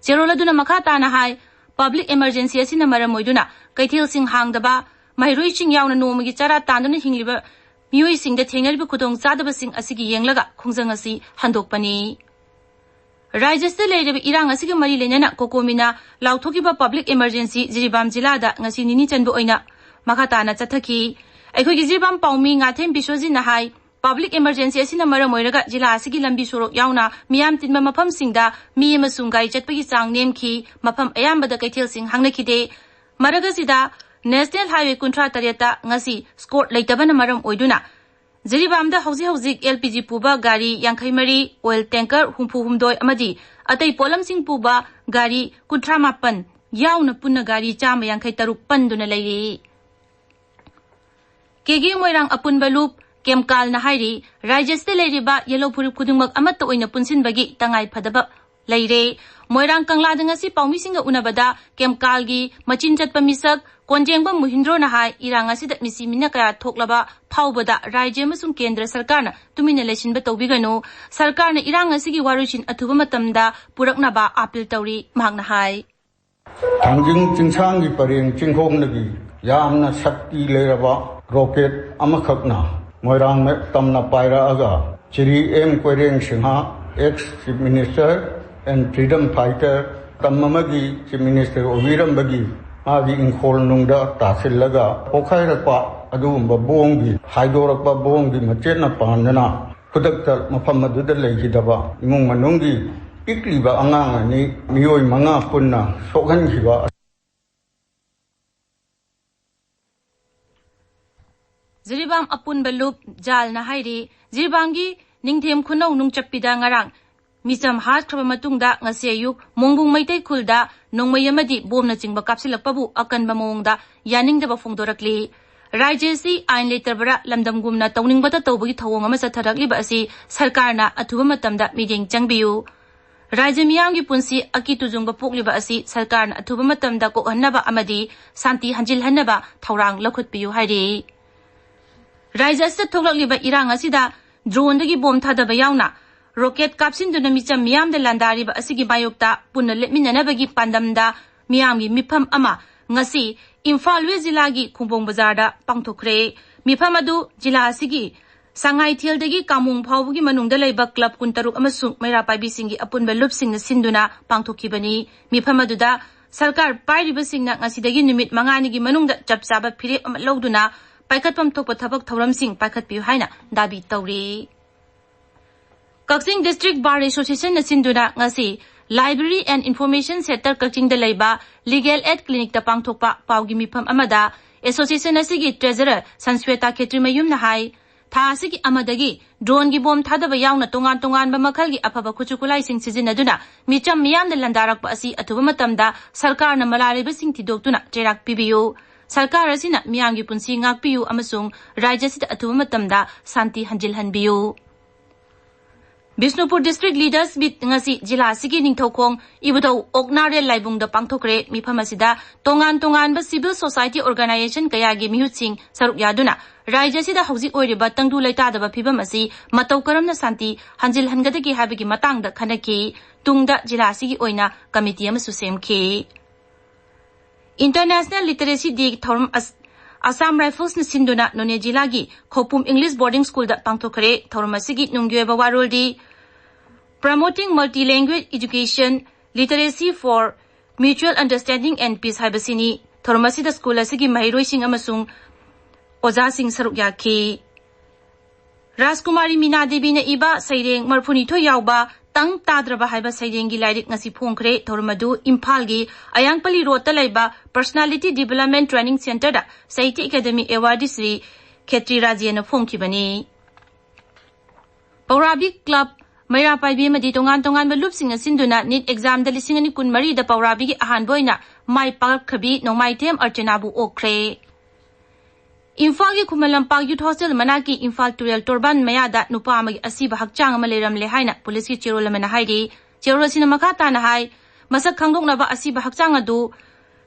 ꯆꯦꯔꯣꯜ ꯑꯗꯨꯅ ꯃꯈꯥ ꯇꯥꯅ ꯍꯥꯏ, ꯄꯕ꯭ꯂꯤꯛ ꯑꯦꯃꯔꯖꯦꯟꯁꯤ ꯑꯁꯤꯅ ꯃꯔꯝ ꯑꯣꯏꯗꯨꯅ ꯀꯩꯊꯦꯜꯁꯤꯡ ꯍꯥꯡꯗꯕ, ꯃꯍꯩꯔꯣꯏꯁꯤꯡ ꯌꯥꯎꯅ ꯅꯣꯡꯃꯒꯤ ꯆꯔꯥ ꯇꯥꯟꯗꯨꯅ ꯍꯤꯡꯂꯤꯕ ꯃꯤꯑꯣꯏꯁꯤꯡꯗ ꯊꯦꯡꯅꯔꯤꯕ ꯈꯨꯗꯣꯡꯆꯥꯗꯕꯁꯤꯡ ꯑꯁꯤꯒꯤ ꯌꯦꯡꯂꯒ ꯈꯣꯡꯖꯪ ꯑꯁꯤ ꯍꯟꯗꯣꯛꯄꯅꯤ꯫ ꯔꯥꯖ꯭ꯌ ꯑꯁꯤꯗ ꯂꯩꯔꯤꯕ ꯏꯔꯥꯡ ꯑꯁꯤꯒ ꯃꯔꯤ ꯂꯩꯅꯅ ꯀꯣꯀꯣꯃꯤꯅ ꯂꯥꯎꯊꯣꯛꯈꯤꯕ ꯄꯕ꯭ꯂꯤꯛ ꯑꯦꯃꯔꯖꯦꯟꯁꯤ ꯖꯤꯔꯤꯕꯥꯝ ꯖꯤꯂꯥꯗ ꯉꯁꯤ ꯅꯤꯅꯤ ꯆꯟꯕ ꯑꯣꯏꯅ ꯃꯈꯥ ꯇꯥꯅ ꯆꯠꯊꯈꯤ꯫ ꯑꯩꯈꯣꯏꯒꯤ ꯖꯤꯔꯤꯕꯥꯝ ꯄꯥꯎꯃꯤ ꯉꯥꯊꯦꯝ ꯕꯤꯁ꯭ꯋꯖꯤꯠꯅ ꯍꯥꯏ, ꯄꯕ꯭ꯂꯤꯛ ꯑꯦꯃꯔꯖꯦꯟꯁꯤ ꯑꯁꯤꯅ ꯃꯔꯝ ꯑꯣꯏꯔꯒ ꯖꯤꯂꯥ ꯑꯁꯤꯒꯤ ꯂꯝꯕꯤ ꯁꯣꯔꯣꯛ ꯌꯥꯎꯅ ꯃꯤꯌꯥꯝ ꯇꯤꯟꯕ ꯃꯐꯝꯁꯤꯡꯗ ꯃꯤ ꯑꯃꯁꯨꯡ ꯒꯥꯔꯤ ꯆꯠꯄꯒꯤ ꯆꯥꯡ ꯅꯦꯝꯈꯤ꯫ ꯃꯐꯝ ꯑꯌꯥꯝꯕꯗ ꯀꯩꯊꯦꯜꯁꯤꯡ ꯍꯥꯡꯅꯈꯤꯗꯦ꯫ ꯃꯔꯛ ꯑꯁꯤꯗ ꯅꯦꯁꯅꯦꯜ ꯍꯥꯏꯋꯦ ꯀꯨꯟꯊ꯭ꯔꯥ ꯇꯔꯦꯠꯇ ꯉꯁꯤ ꯁ꯭ꯀꯣꯔꯠ ꯂꯩꯇꯕꯅ ꯃꯔꯝ ꯑꯣꯏꯗꯨꯅ ꯖꯤꯔꯤꯕꯥꯝꯗ ꯍꯧꯖꯤꯛ ꯍꯧꯖꯤꯛ ꯑꯦꯜ ꯄꯤ ꯖꯤ ꯄꯨꯕ ꯒꯥꯔꯤ ꯌꯥꯡꯈꯩ ꯃꯔꯤ, ꯑꯣꯏꯜ ꯇꯦꯡꯀꯔ ꯍꯨꯝꯐꯨ ꯍꯨꯝꯗꯣꯏ ꯑꯃꯗꯤ ꯑꯇꯩ ꯄꯣꯠꯂꯝꯁꯤꯡ ꯄꯨꯕ ꯒꯥꯔꯤ ꯀꯨꯟꯊ꯭ꯔꯥ ꯃꯥꯄꯟ ꯌꯥꯎꯅ ꯄꯨꯟꯅ ꯒꯥꯔꯤ ꯆꯥꯝꯃ ꯌꯥꯡꯈꯩ ꯇꯔꯨꯛ ꯄꯟꯗꯨꯅ ꯂꯩꯔꯤ꯫ ꯀꯦꯒꯤ ꯃꯣꯏꯔꯥꯡ ꯑꯄꯨꯟꯕ ꯂꯨꯞ ꯀꯦꯝꯀꯥꯜꯅ ꯍꯥꯏꯔꯤ, ꯔꯥꯖ꯭ꯌꯁꯤꯗ ꯂꯩꯔꯤꯕ ꯌꯦꯜꯂꯧ ꯐꯨꯔꯨꯞ ꯈꯨꯗꯤꯡꯃꯛ ꯑꯃꯠꯇ ꯑꯣꯏꯅ ꯄꯨꯟꯁꯤꯟꯕꯒꯤ ꯇꯉꯥꯏ ꯐꯗꯕ ꯂꯩꯔꯦ꯫ ꯃꯣꯏꯔꯥꯡ ꯀꯪꯂꯥꯗ ꯉꯁꯤ ꯄꯥꯎꯃꯤꯁꯤꯡꯒ ꯎꯅꯕꯗ ꯀꯦꯝꯀꯥꯜꯒꯤ ꯃꯆꯤꯟ ꯆꯠꯄ ꯃꯤꯁꯛ ꯀꯣꯟꯖꯦꯡꯕꯝ ꯃꯨꯍꯤꯟꯗ꯭ꯔꯣꯅ ꯍꯥꯏ, ꯏꯔꯥꯡ ꯑꯁꯤꯗ ꯃꯤꯁꯤ ꯃꯤꯅ ꯀꯌꯥ ꯊꯣꯛꯂꯕ ꯐꯥꯎꯕꯗ ꯔꯥꯖ꯭ꯌ ꯑꯃꯁꯨꯡ ꯀꯦꯟꯗ꯭ꯔ ꯁꯔꯀꯥꯔꯅ ꯇꯨꯃꯤꯟꯅ ꯂꯩꯁꯤꯟꯕ ꯇꯧꯕꯤꯒꯅꯨ꯫ ꯁꯔꯀꯥꯔꯅ ꯏꯔꯥꯡ ꯑꯁꯤꯒꯤ ꯋꯥꯔꯣꯏꯁꯤꯟ ꯑꯊꯨꯕ ꯃꯇꯝꯗ ꯄꯨꯔꯛꯅꯕ ꯑꯥꯄꯤꯜ ꯇꯧꯔꯤ, ꯃꯍꯥꯛꯅ ꯍꯥꯏ꯫ ꯊꯥꯡꯖꯤꯡ ꯆꯤꯡꯁꯥꯡꯒꯤ ꯄꯔꯦꯡ ꯆꯤꯡꯈꯣꯡꯗꯒꯤ ꯌꯥꯝꯅ ꯁꯛꯇꯤ ꯂꯩꯔꯕ ꯔꯣꯀꯦꯠ ꯑꯃꯈꯛꯅ ꯃꯣꯏꯔꯥꯡ ꯇꯝꯅ ꯄꯥꯏꯔꯛꯑꯒ ꯆꯤꯔꯤ M Koireng Singh, ex Chief Minister and Freedom Fighter, ꯃꯇꯝ ꯑꯃꯒꯤ Chief Minister ꯑꯣꯏꯕꯤꯔꯝꯕꯒꯤ ꯃꯥꯒꯤ ꯏꯪꯈꯣꯜ ꯅꯨꯡꯗ ꯇꯥꯁꯤꯜꯂꯒ ꯄꯣꯛꯈꯥꯏꯔꯛꯄ ꯑꯗꯨꯒꯨꯝꯕ ꯕꯣꯝꯒꯤ, ꯍꯥꯏꯗꯣꯔꯛꯄ ꯕꯣꯝꯒꯤ ꯃꯆꯦꯠꯅ ꯄꯥꯟꯗꯅ ꯈꯨꯗꯛꯇ ꯃꯐꯝ ꯑꯗꯨꯗ ꯂꯩꯈꯤꯗꯕ ꯏꯃꯨꯡ ꯃꯅꯨꯡꯒꯤ ꯄꯤꯛꯂꯤꯕ ꯑꯉꯥꯡ ꯑꯅꯤ, ꯃꯤꯑꯣꯏ ꯃꯉꯥ ꯄꯨꯟꯅ ꯁꯣꯛꯍꯟꯈꯤꯕ꯫ ꯖꯤꯔꯤꯕꯥꯝ ꯑꯄꯨꯟꯕ ꯂꯨꯞ ꯖꯥꯜꯅ ꯍꯥꯏꯔꯤ, ꯖꯤꯔꯤꯕꯥꯝꯒꯤ ꯅꯤꯡꯊꯦꯝ ꯈꯨꯅꯧ ꯅꯨꯡꯆꯞꯄꯤꯗ ꯉꯔꯥꯡ ꯃꯤꯆꯝ ꯍꯥꯠꯈ꯭ꯔꯕ ꯃꯇꯨꯡꯗ ꯉꯁꯤ ꯑꯌꯨꯛ ꯃꯣꯡꯕꯨꯡ ꯃꯩꯇꯩ ꯈꯨꯜꯗ ꯅꯣꯡꯃꯩ ꯑꯃꯗꯤ ꯕꯣꯝꯅꯆꯤꯡꯕ ꯀꯥꯞꯁꯤꯜꯂꯛꯄꯕꯨ ꯑꯀꯟꯕ ꯃꯑꯣꯡꯗ ꯌꯥꯅꯤꯡꯗꯕ ꯐꯣꯡꯗꯣꯔꯛꯂꯤ꯫ ꯔꯥꯖ꯭ꯌ ꯑꯁꯤ ꯑꯥꯏꯟ ꯂꯩꯇꯕꯔꯥ ꯂꯝꯗꯝꯒꯨꯝꯅ ꯇꯧꯅꯤꯡꯕꯇ ꯇꯧꯕꯒꯤ ꯊꯧꯑꯣꯡ ꯑꯃ ꯆꯠꯊꯔꯛꯂꯤꯕ ꯑꯁꯤ ꯁꯔꯀꯥꯔꯅ ꯑꯊꯨꯕ ꯃꯇꯝꯗ ꯃꯤꯠꯌꯦꯡ ꯆꯪꯕꯤꯌꯨ꯫ ꯔꯥꯖ꯭ꯌ ꯃꯤꯌꯥꯝꯒꯤ ꯄꯨꯟꯁꯤ ꯑꯀꯤ ꯇꯨꯖꯨꯡꯕ ꯄꯣꯛꯂꯤꯕ ꯑꯁꯤ ꯁꯔꯀꯥꯔꯅ ꯑꯊꯨꯕ ꯃꯇꯝꯗ ꯀꯣꯛꯍꯟꯅꯕ ꯑꯃꯗꯤ ꯁꯥꯟꯇꯤ ꯍꯟꯖꯤꯜꯍꯟꯅꯕ ꯊꯧꯔꯥꯡ ꯂꯧꯈꯠꯄꯤꯌꯨ ꯍꯥꯏꯔꯤ꯫ ꯔꯥꯖ꯭ꯌ ꯑꯁꯤꯗ ꯊꯣꯛꯂꯛꯂꯤꯕ ꯏꯔꯥꯡ ꯑꯁꯤꯗ ꯗ꯭ꯔꯣꯟꯗꯒꯤ ꯕꯣꯝ ꯊꯥꯗꯕ ꯌꯥꯎꯅ ꯔꯣꯀꯦꯠ ꯀꯥꯞꯁꯤꯟꯗꯨꯅ ꯃꯤꯆꯝ ꯃꯤꯌꯥꯝꯗ ꯂꯥꯟꯗꯥꯔꯤꯕ ꯑꯁꯤꯒꯤ ꯃꯥꯌꯣꯛꯇ ꯄꯨꯟꯅ ꯂꯦꯞꯃꯤꯟꯅꯅꯕꯒꯤ ꯄꯥꯟꯗꯝꯗ ꯃꯤꯌꯥꯝꯒꯤ ꯃꯤꯐꯝ ꯑꯃ ꯉꯁꯤ ꯏꯝꯐꯥꯜ ꯋꯦꯁ ꯖꯤꯂꯥꯒꯤ ꯈꯣꯡꯕꯣꯡ ꯕꯖꯥꯔꯗ ꯄꯥꯡꯊꯣꯛꯈ꯭ꯔꯦ꯫ ꯃꯤꯐꯝ ꯑꯗꯨ ꯖꯤꯂꯥ ꯑꯁꯤꯒꯤ ꯁꯉꯥꯏꯊꯦꯜꯗꯒꯤ ꯀꯥꯃꯣꯡ ꯐꯥꯎꯕꯒꯤ ꯃꯅꯨꯡꯗ ꯂꯩꯕ ꯀ꯭ꯂꯕ ꯀꯨꯟꯇꯔꯨꯛ ꯑꯃꯁꯨꯡ ꯃꯩꯔꯥ ꯄꯥꯏꯕꯤꯁꯤꯡꯒꯤ ꯑꯄꯨꯟꯕ ꯂꯨꯞꯁꯤꯡꯅ ꯁꯤꯟꯗꯨꯅ ꯄꯥꯡꯊꯣꯛꯈꯤꯕꯅꯤ꯫ ꯃꯤꯐꯝ ꯑꯗꯨꯗ ꯁꯔꯀꯥꯔ ꯄꯥꯏꯔꯤꯕꯁꯤꯡꯅ ꯉꯁꯤꯗꯒꯤ ꯅꯨꯃꯤꯠ ꯃꯉꯥꯅꯤꯒꯤ ꯃꯅꯨꯡꯗ ꯆꯞ ꯆꯥꯕ ꯐꯤꯔꯦꯞ ꯑꯃ ꯂꯧꯗꯨꯅ ꯄꯥꯏꯈꯠꯐꯝ ꯊꯣꯛꯄ ꯊꯕꯛ ꯊꯧꯔꯝꯁꯤꯡ ꯄꯥꯏꯈꯠꯄꯤꯌꯨ ꯍꯥꯏꯅ ꯗꯥꯕꯤ ꯇꯧꯔꯤ꯫ ꯀꯛꯆꯤꯡ District Bar Associationꯅ ꯁꯤꯟꯗꯨꯅ ꯉꯁꯤ Library and Information Center ꯀꯛꯆꯤꯡꯗ ꯂꯩꯕ Legal Aid Clinicꯇ ꯄꯥꯡꯊꯣꯛꯄ ꯄꯥꯎꯒꯤ ꯃꯤꯐꯝ ꯑꯃꯗ association ꯑꯁꯤꯒꯤ treasurer ꯁꯟꯁ꯭ꯋꯦꯇꯥ ꯈꯦꯇ꯭ꯔꯤꯃꯌꯨꯝꯅ ꯍꯥꯏ, ꯊꯥ ꯑꯁꯤꯒꯤ ꯑꯃꯗꯒꯤ ꯗ꯭ꯔꯣꯟꯒꯤ ꯕꯣꯝ ꯊꯥꯗꯕ ꯌꯥꯎꯅ ꯇꯣꯉꯥꯟ ꯇꯣꯉꯥꯟꯕ ꯃꯈꯜꯒꯤ ꯑꯐꯕ ꯈꯨꯠꯁꯨ ꯈꯨꯠꯂꯥꯏꯁꯤꯡ ꯁꯤꯖꯤꯟꯅꯗꯨꯅ ꯃꯤꯆꯝ ꯃꯤꯌꯥꯝꯗ ꯂꯥꯟꯗꯥꯔꯛꯄ ꯑꯁꯤ ꯑꯊꯨꯕ ꯃꯇꯝꯗ ꯁꯔꯀꯥꯔꯅ ꯃꯂꯥꯂꯩꯕꯁꯤꯡ ꯊꯤꯗꯣꯛꯇꯨꯅ ꯆꯩꯔꯥꯛ ꯄꯤꯕꯤꯌꯨ꯫ ꯁꯔꯀꯥꯔ ꯑꯁꯤꯅ ꯃꯤꯌꯥꯝꯒꯤ ꯄꯨꯟꯁꯤ ꯉꯥꯛꯄꯤꯌꯨ ꯑꯃꯁꯨꯡ ꯔꯥꯖ꯭ꯌ ꯑꯁꯤꯗ ꯑꯊꯨꯕ ꯃꯇꯝꯗ ꯁꯥꯟꯇꯤ ꯍꯟꯖꯤꯜꯍꯟꯕꯤꯌꯨ꯫ ꯕꯤꯁꯅꯨꯄꯨꯔ District Leaders Meet ꯉꯁꯤ ꯖꯤꯂꯥ ꯑꯁꯤꯒꯤ ꯅꯤꯡꯊꯧꯈꯣꯡ ꯏꯕꯨꯙꯧ ꯑꯣꯛꯅꯥꯔꯦꯜ ꯂꯥꯏꯕꯨꯡꯗ ꯄꯥꯡꯊꯣꯛꯈ꯭ꯔꯦ꯫ ꯃꯤꯐꯝ ꯑꯁꯤꯗ ꯇꯣꯉꯥꯟ ꯇꯣꯉꯥꯟꯕ civil society organization ꯀꯌꯥꯒꯤ ꯃꯤꯍꯨꯠꯁꯤꯡ ꯁꯔꯨꯛ ꯌꯥꯗꯨꯅ ꯔꯥꯖ꯭ꯌ ꯑꯁꯤꯗ ꯍꯧꯖꯤꯛ ꯑꯣꯏꯔꯤꯕ ꯇꯪꯗꯨ ꯂꯩꯇꯥꯗꯕ ꯐꯤꯕꯝ ꯑꯁꯤ ꯃꯇꯧ ꯀꯔꯝꯅ ꯁꯥꯟꯇꯤ ꯍꯟꯖꯤꯜꯍꯟꯒꯗꯒꯦ ꯍꯥꯏꯕꯒꯤ ꯃꯇꯥꯡꯗ ꯈꯟꯅꯈꯤ꯫ ꯇꯨꯡꯗ ꯖꯤꯂꯥ ꯑꯁꯤꯒꯤ ꯑꯣꯏꯅ ꯀꯃꯤꯇꯤ ꯑꯃꯁꯨ ꯁꯦꯝꯈꯤ꯫ International Literacy Day ꯊꯧꯔꯝ ꯑꯁ-, Assam Riflesꯅ ꯁꯤꯟꯗꯨꯅ ꯅꯣꯅꯦ ꯖꯤꯂꯥꯒꯤ ꯈꯧꯄꯨꯝ English Boarding Schoolꯗ ꯄꯥꯡꯊꯣꯛꯈ꯭ꯔꯦ꯫ ꯊꯧꯔꯝ ꯑꯁꯤꯒꯤ ꯅꯨꯡꯒꯤ ꯑꯣꯏꯕ ꯋꯥꯔꯣꯜꯗꯤ Promoting Multilingual Education, Literacy for Mutual Understanding and Peace ꯍꯥꯏꯕꯁꯤꯅꯤ꯫ ꯊꯧꯔꯝ ꯑꯁꯤꯗ ꯁ꯭ꯀꯨꯜ ꯑꯁꯤꯒꯤ ꯃꯍꯩꯔꯣꯏꯁꯤꯡ ꯑꯃꯁꯨꯡ ꯑꯣꯖꯥꯁꯤꯡ ꯁꯔꯨꯛ ꯌꯥꯈꯤ꯫ ꯔꯥꯖꯀꯨꯃꯥꯔꯤ ꯃꯤꯅꯥ ꯗꯦꯕꯤꯅ ꯏꯕ ꯁꯩꯔꯦꯡ ꯃꯔꯐꯨꯅꯤꯊꯣꯏ ꯌꯥꯎꯕ ꯇꯪ ꯇꯥꯗ꯭ꯔꯕ ꯍꯥꯏꯕ ꯁꯩꯔꯦꯡꯒꯤ ꯂꯥꯏꯔꯤꯛ ꯉꯁꯤ ꯐꯣꯡꯈ꯭ꯔꯦ꯫ ꯊꯧꯔꯝ ꯑꯗꯨ ꯏꯝꯐꯥꯜꯒꯤ ꯑꯌꯥꯡꯄꯜꯂꯤ ꯔꯣꯗꯇ ꯂꯩꯕ Personality Development Training Centreꯗ ꯁꯥꯍꯤꯇ꯭ꯌ ꯑꯦꯀꯥꯗꯦꯃꯤ ꯑꯦꯋꯥꯔꯗꯤ ꯁ꯭ꯔꯤ ꯈꯦꯇ꯭ꯔꯤ ꯔꯥꯖꯦꯅ ꯐꯣꯡꯈꯤꯕꯅꯤ꯫ ꯄꯧꯔꯥꯕꯤ ꯀ꯭ꯂꯕ, ꯃꯩꯔꯥ ꯄꯥꯏꯕꯤ ꯑꯃꯗꯤ ꯇꯣꯉꯥꯟ ꯇꯣꯉꯥꯟꯕ ꯂꯨꯞꯁꯤꯡꯅ ꯁꯤꯟꯗꯨꯅ ꯅꯤꯠ ꯑꯦꯛꯖꯥꯝꯗ ꯂꯤꯁꯤꯡ ꯑꯅꯤ ꯀꯨꯟꯃꯔꯤꯗ ꯄꯧꯔꯥꯕꯤꯒꯤ ꯑꯍꯥꯟꯕ ꯑꯣꯏꯅ ꯃꯥꯏ ꯄꯥꯛꯈ꯭ꯔꯕꯤ ꯅꯣꯡꯃꯥꯏꯊꯦꯝ ꯑꯔꯆꯅꯥꯕꯨ ꯑꯣꯛꯈ꯭ꯔꯦ꯫ ꯏꯝꯐꯥꯜꯒꯤ ꯈꯨꯃꯟ ꯂꯝꯄꯥꯛ Youth Hostel ꯃꯅꯥꯛꯀꯤ ꯏꯝꯐꯥꯜ ꯇꯨꯔꯦꯜ ꯇꯣꯔꯕꯥꯟ ꯃꯌꯥꯗ ꯅꯨꯄꯥ ꯑꯃꯒꯤ ꯑꯁꯤꯕ ꯍꯛꯆꯥꯡ ꯑꯃ ꯂꯩꯔꯝꯂꯦ ꯍꯥꯏꯅ ꯄꯨꯂꯤꯁꯀꯤ ꯆꯦꯔꯣꯜ ꯑꯃꯅ ꯍꯥꯏꯔꯤ꯫ ꯆꯦꯔꯣꯜ ꯑꯁꯤꯅ ꯃꯈꯥ ꯇꯥꯅ ꯍꯥꯏ, ꯃꯁꯛ ꯈꯪꯗꯣꯛꯅꯕ ꯑꯁꯤꯕ ꯍꯛꯆꯥꯡ ꯑꯗꯨ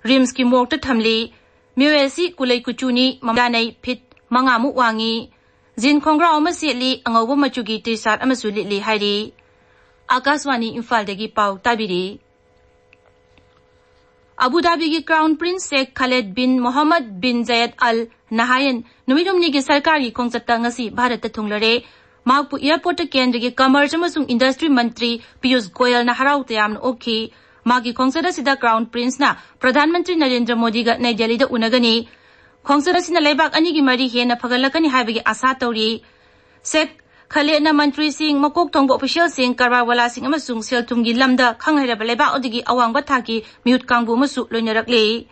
ꯔꯤꯝꯁꯀꯤ ꯃꯣꯔꯒꯇ ꯊꯝꯂꯤ꯫ ꯃꯤꯑꯣꯏ ꯑꯁꯤ ꯀꯨꯂꯩ ꯀꯨꯆꯨꯅꯤ, ꯃꯃꯥꯅꯩ ꯐꯤꯠ ꯃꯉꯥꯃꯨꯛ ꯋꯥꯡꯉꯤ꯫ ꯖꯤꯟ ꯈꯣꯡꯒ꯭ꯔꯥꯎ ꯑꯃ ꯁꯦꯠꯂꯤ, ꯑꯉꯧꯕ ꯃꯆꯨꯒꯤ ꯇꯤ ꯁꯥꯔꯠ ꯑꯃꯁꯨ ꯂꯤꯠꯂꯤ ꯍꯥꯏꯔꯤ꯫ ꯑꯀꯥꯁꯋꯥꯅꯤ ꯏꯝꯐꯥꯜꯗꯒꯤ ꯄꯥꯎ ꯇꯥꯕꯤꯔꯤ꯫ ꯑꯕꯨ ꯙꯥꯕꯤꯒꯤ Crown Prince ꯁꯦꯈ ꯈꯥꯂꯦꯗ ꯕꯤꯟ ꯃꯣꯍꯝꯃꯗ ꯕꯤꯟ ꯖꯌꯗ ꯑꯜ ꯅꯍꯥꯌꯟ ꯅꯨꯃꯤꯠ ꯍꯨꯝꯅꯤꯒꯤ ꯁꯔꯀꯥꯔꯒꯤ ꯈꯣꯡꯆꯠꯇ ꯉꯁꯤ ꯚꯥꯔꯠꯇ ꯊꯨꯡꯂꯔꯦ꯫ ꯃꯍꯥꯛꯄꯨ ꯑꯦꯌꯔꯄꯣꯔꯠꯇ ꯀꯦꯟꯗ꯭ꯔꯒꯤ ꯀꯃꯔꯁ ꯑꯃꯁꯨꯡ ꯏꯟꯗꯁꯇ꯭ꯔꯤ ꯃꯟꯇ꯭ꯔꯤ ꯄꯤꯌꯨꯁ ꯒꯣꯌꯜꯅ ꯍꯔꯥꯎ ꯇꯌꯥꯝꯅ ꯑꯣꯛꯈꯤ꯫ ꯃꯍꯥꯛꯀꯤ ꯈꯣꯡꯆꯠ ꯑꯁꯤꯗ Crown Princeꯅ ꯄ꯭ꯔꯙꯥꯟ ꯃꯟꯇ꯭ꯔꯤ ꯅꯔꯦꯟꯗ꯭ꯔ ꯃꯣꯗꯤꯒ ꯅꯩ ꯗꯦꯜꯂꯤꯗ ꯎꯅꯒꯅꯤ꯫ ꯈꯣꯡꯆꯠ ꯑꯁꯤꯅ ꯂꯩꯕꯥꯛ ꯑꯅꯤꯒꯤ ꯃꯔꯤ ꯍꯦꯟꯅ ꯐꯒꯠꯂꯛꯀꯅꯤ ꯍꯥꯏꯕꯒꯤ ꯑꯥꯁꯥ ꯇꯧꯔꯤ꯫ ꯁꯦꯈ ꯈꯥꯂꯦꯗꯅ ꯃꯟꯇ꯭ꯔꯤꯁꯤꯡ, ꯃꯀꯣꯛ ꯊꯣꯡꯕ ꯑꯣꯐꯤꯁꯤꯌꯦꯜꯁꯤꯡ, ꯀꯔꯕꯥꯔ ꯋꯥꯂꯥꯁꯤꯡ ꯑꯃꯁꯨꯡ ꯁꯦꯜ ꯊꯨꯝꯒꯤ ꯂꯝꯗ ꯈꯪ ꯍꯩꯔꯕ ꯂꯩꯕꯥꯛ ꯑꯗꯨꯒꯤ ꯑꯋꯥꯡꯕ ꯊꯥꯛꯀꯤ ꯃꯤꯍꯨꯠ ꯀꯥꯡꯕꯨ ꯑꯃꯁꯨ ꯂꯣꯏꯅꯔꯛꯂꯤ꯫